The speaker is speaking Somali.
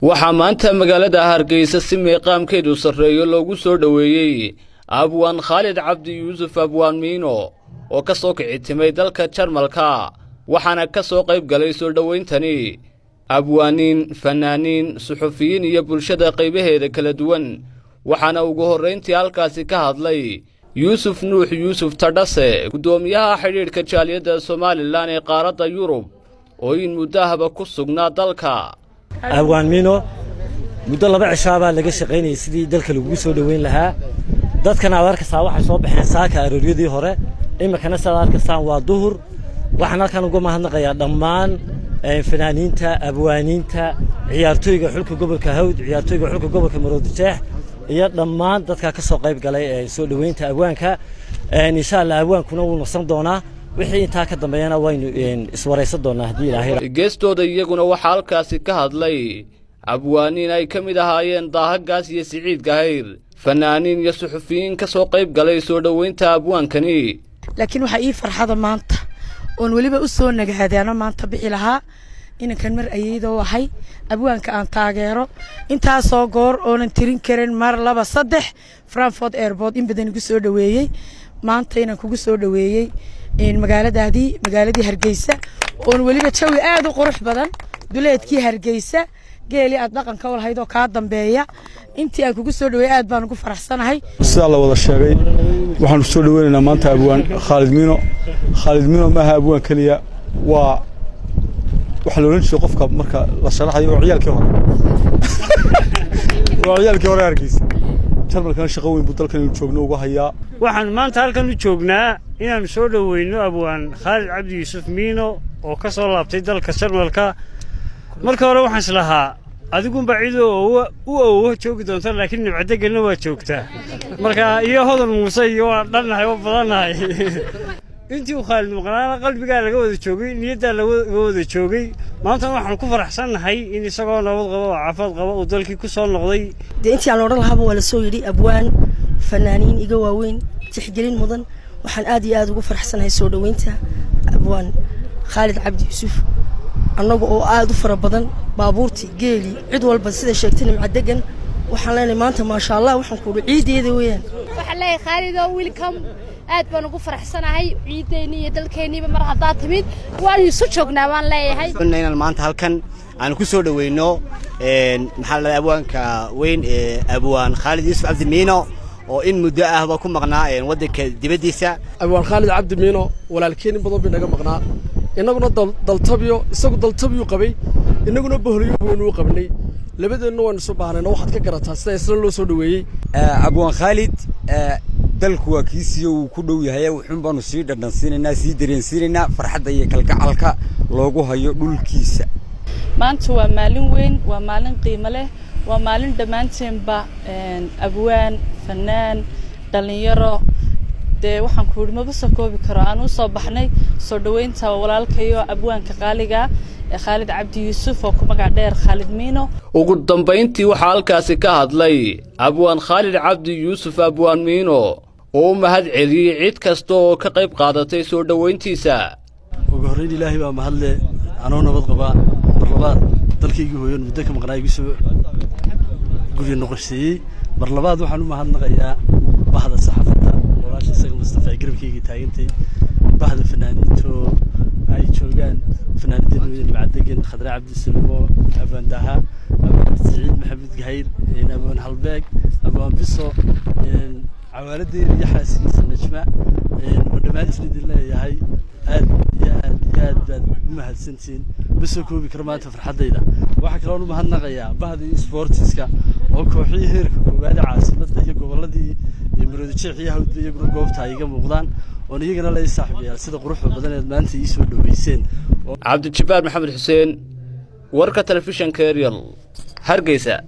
Waxaa maanta magaalada Hargeysa si meeqaamkeedu sarreeyo loogu soo dhoweeyey Abwaan Khaalid Cabdi Yuusuf, Abwaan Miino, oo ka soo kicitimay dalka Jarmalka. Waxaana ka soo qayb galay soo dhowayntani abwaaniin, fanaaniin, suxufiyiin iyo bulshada qaybaheeda kala duwan. Waxaana ugu horrayntii halkaasi ka hadlay Yuusuf Nuux Yuusuf Tadhase, guddoomiyaha xidhiidhka jaaliyadda Somaliland ee qaaradda Yurub, oo in muddahaba ku sugnaa dalka. Abwaan Miino muddo 2 cishaabaa laga shaqaynayay sidii dalka lagugu soo dhoweyn lahaa. Dadkan aad arkaysaa waxay soo baxeen saaka arooryadii hore, iminkana sidaad arkaysaan waa duhur. Waxaan halkan uga mahadnaqayaa dhammaan fanaaniinta, abwaaniinta, ciyaartooyga xulka gobolka Hawd, ciyaartooyga xulka gobolka Maroodijeex iyo dhammaan dadka ka soo qayb galay soo dhoweynta abwaanka. Insha Allah abwaankuna wuu nasan doonaa, wixii intaa ka dambeeyana waynu iswaraysan doonaa haddii Ilaahay. Geestooda iyaguna waxaa halkaasi ka hadlay abwaaniin ay ka mid ahaayeen Daahagaas iyo Siciid Gahayr, fanaaniin iyo suxufiyiin ka soo qayb galay soo dhoweynta abwaankani. Laakiin waxaa ii farxada maanta oon weliba u soo nagaadaano maanta bixi lahaa inankan mar ayeydoo ahay, abwaanka aan taageero intaasoo goor oonan tirin karin, mar, laba, saddex, Frankfurt Airport in badan igu soo dhoweeyey. Maanta inaan kugu soo dhoweeyey magaaladaadii, magaaladii Hargeysa, oon weliba jawi aad u qurux badan, duleedkii Hargeysa, geelii aad dhaqanka u lahayd oo kaa dambeeya intii aan kugu soo dhaweeyey, aad baan ugu faraxsanahay. Sidaa la wada sheegay, waxaanu soo dhaweynaynaa maanta Abwaan Khaalid Miino. Khaalid Miino maaha abwaan keliya, waa waxaa la odhan jiray qofka marka la sharaxayo oo ciyaalkii hore, waa ciyaalkii hore Hargeysa. Jarmalkana shaqo weyn buu dalkan inu joogno uga hayaa. Waxaan maanta halkan u joognaa inaannu soo dhoweyno Abwaan Khaalid Cabdi Yuusuf Miino oo ka soo laabtay dalka Jarmalka. Marka hore waxaan islahaa adigunba cid u owo joogi doonta, laakiin Nimcadegelna waa joogtaa. Marka iyo Hodan Muuse iyo waa dhannahay oo badannahay. Intii uu Khaalid maqnaana qalbigaa laga wada joogay, niyaddaa laga wada joogay. Maantana waxaan ku faraxsannahay in isagoo nabad qaba oo caafimaad qaba uu dalkii ku soo noqday. Dee intii aan odhan lahaaba waa lasoo yidhi. Abwaan, fanaaniin iga waaweyn, tixgelin mudan, waxaan aad iyo aad ugu faraxsanahay soo dhoweynta Abwaan Khaalid Cabdi Yuusuf. Annaga oo aad u fara badan, baabuurtii, geelii, cid walba, sida sheegtay Nimcadegan, waxaan leenahay maanta maasha Allah, waxaan kuuhi ciiddeeda weeyaan. Waxaan leeyahay Khaalidoo welcome, aad baan ugu faraxsanahay ciiddeenii iyo dalkeenniiba mar haddaad timid, waanu isu joognaa baan leeyahay. Inaan maanta halkan aan ku soo dhaweyno, maxaa la, abwaanka weyn ee Abwaan Khaalid Yuusuf Cabdi Miino, oo in muddo ahba ku maqnaa waddanka dibaddiisa. Abwaan Khaalid Cabdi Miino walaalkeen in badan bay naga maqnaa, innaguna daltabyo, isagu daltabyuu qabay, innaguna boholiyo waynuu qabnay, labadeenna waynu isu baahnayna. Waxaad ka garataa sida isla loo soo dhoweeyey. Abwaan Khaalid dalku waa kiisiyo wuu ku dhow yahay, wuxuun baanu sii dhadhansiinaynaa, sii dareensiinaynaa farxadda iyo kalgacalka loogu hayo dhulkiisa. Maanta waa maalin weyn, waa maalin qiimo leh, waa maalin dhammaanteenba, abwaan, fanaan, dhallinyaro, dee waxaan ku yidhi maba soo koobi karo, aan u soo baxnay soo dhoweynta walaalkayo abwaanka qaaliga ee Khaalid Cabdi Yuusuf oo ku magac dheer Khaalid Miino. Ugu dambayntii waxaa halkaasi ka hadlay Abwaan Khaalid Cabdi Yuusuf, Abwaan Miino, oo u mahad celiyey cid kasta oo ka qayb qaadatay soo dhoweyntiisa. Ugu horreyn Ilaahay baa mahadle anoo nabad qabaa, mar labaad dalkaygii hooyon muddo ka maqnaa igu soo guryo noqosheeyey. Mar labaad waxaan u mahadnaqayaa bahda saxaafadda, walaasha isaga Mustafa ay garabkayga taagantay, bahda fanaaniinto ay joogaan, fanaaniinta Nimcadegan, Khadre Cabdisalmo, Abwaan Daha, Abwaan Siciid Maxamed Gahayr, Abwaan Halbeeg, Abwaan Biso, cawaaladeeda iyo xaaskiisa Najma. Oo dhammaantiin idin leeyahay aad iyo aad iyo aad baad u mahadsantihiin, ma soo koobi karo maanta farxaddayda. Waxaa kaloon u mahadnaqayaa bahdii sportiska oo kooxihii heerka koowaad caasimadda iyo gobolladii iyo Maroodijeex iyo Hawdba iyaguna goobta ay iga muuqdaan, oon iyagana la saaxiibayaal sida quruxda badan eed maanta ii soo dhoweyseen. Cabdijabaar Maxamed Xuseen, warka telefishanka Eryal, Hargeysa.